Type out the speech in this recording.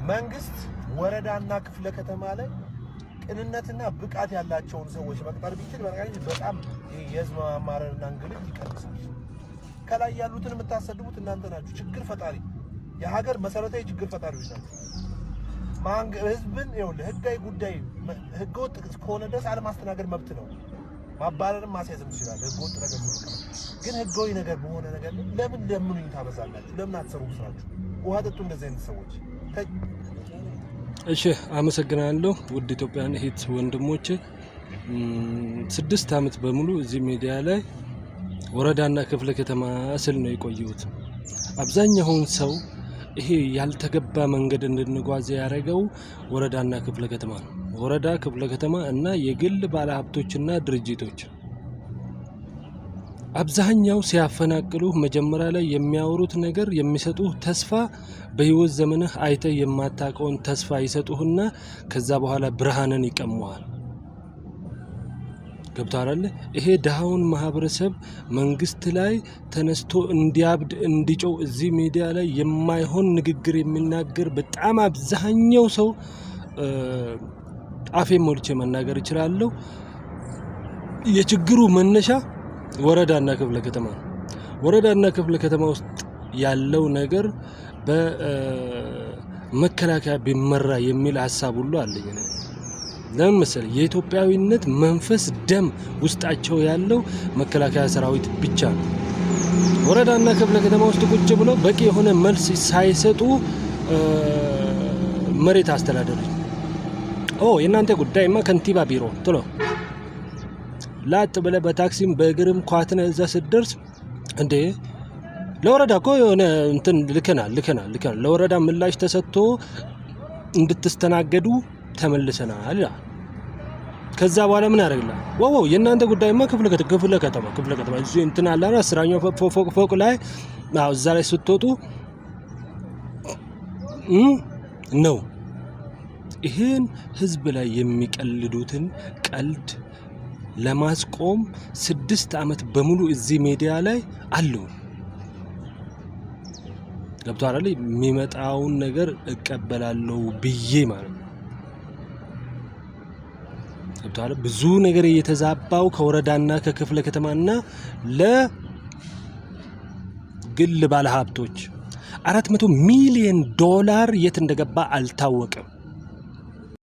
መንግስት ወረዳና ክፍለ ከተማ ላይ ቅንነትና ብቃት ያላቸውን ሰዎች መቅጠር ቢችል በጣም የህዝብ ማማረርና እንግልት ይቀንሳል። ከላይ ያሉትን የምታሰድቡት እናንተ ናችሁ። ችግር ፈጣሪ፣ የሀገር መሰረታዊ ችግር ፈጣሪዎች ናቸው። ህዝብን ይኸውልህ፣ ህጋዊ ጉዳይ ህገወጥ እስከሆነ ድረስ አለማስተናገድ መብት ነው። ማባረርም ማስያዝም ትችላለህ። ህገወጥ ነገር ግን ህጋዊ ነገር በሆነ ነገር ለምን ለምኑኝ ታበዛላችሁ? ለምን አትሰሩም ስራችሁ? ውሃ ጠጡ። እንደዚህ አይነት ሰዎች። እሺ፣ አመሰግናለሁ። ውድ ኢትዮጵያን እህት ወንድሞቼ፣ 6 ዓመት በሙሉ እዚህ ሚዲያ ላይ ወረዳና ክፍለ ከተማ ስል ነው የቆየሁት። አብዛኛውን ሰው ይሄ ያልተገባ መንገድ እንድንጓዝ ያደረገው ወረዳና ክፍለ ከተማ ነው። ወረዳ፣ ክፍለ ከተማ እና የግል ባለሀብቶችና ድርጅቶች አብዛኛው ሲያፈናቅሉ መጀመሪያ ላይ የሚያወሩት ነገር፣ የሚሰጡህ ተስፋ በህይወት ዘመንህ አይተህ የማታውቀውን ተስፋ ይሰጡህና ከዛ በኋላ ብርሃንን ይቀሙሃል። ገብቶሃል አይደለ? ይሄ ድሃውን ማህበረሰብ መንግስት ላይ ተነስቶ እንዲያብድ፣ እንዲጮህ፣ እዚህ ሚዲያ ላይ የማይሆን ንግግር የሚናገር በጣም አብዛኛው ሰው፣ አፌን ሞልቼ መናገር እችላለሁ። የችግሩ መነሻ ወረዳና ክፍለ ከተማ ነው። ወረዳና ክፍለ ከተማ ውስጥ ያለው ነገር በመከላከያ ቢመራ የሚል ሀሳብ ሁሉ አለኝ። ለምን መሰለህ? የኢትዮጵያዊነት መንፈስ ደም ውስጣቸው ያለው መከላከያ ሰራዊት ብቻ ነው። ወረዳና ክፍለ ከተማ ውስጥ ቁጭ ብለው በቂ የሆነ መልስ ሳይሰጡ መሬት አስተዳደሮች "ኦ፣ የእናንተ ጉዳይማ ከንቲባ ቢሮ" ትሎ ላጥ ብለህ በታክሲም በእግርም ኳትነ እዛ ስትደርስ፣ "እንዴ፣ ለወረዳ እኮ የሆነ እንትን ልከናል፣ ልከናል፣ ልከናል፣ ለወረዳ ምላሽ ተሰጥቶ እንድትስተናገዱ ተመልሰናል" ይላል። ከዛ በኋላ ምን ያደርግልሃል? "ዋው፣ የእናንተ ጉዳይማ ክፍለ ከተማ እዚህ እንትን አለ አይደል፣ 10ኛው ፎቅ ላይ፣ አዎ፣ እዛ ላይ ስትወጡ ነው።" ይህን ህዝብ ላይ የሚቀልዱትን ቀልድ ለማስቆም 6 ዓመት በሙሉ እዚህ ሚዲያ ላይ አሉ። ገብቶሃል አይደል? የሚመጣውን ነገር እቀበላለሁ ብዬ ማለት ነው። ገብቶሃል? ብዙ ነገር እየተዛባው ከወረዳና ከክፍለ ከተማና ለግል ባለሀብቶች 400 ሚሊዮን ዶላር የት እንደገባ አልታወቀም።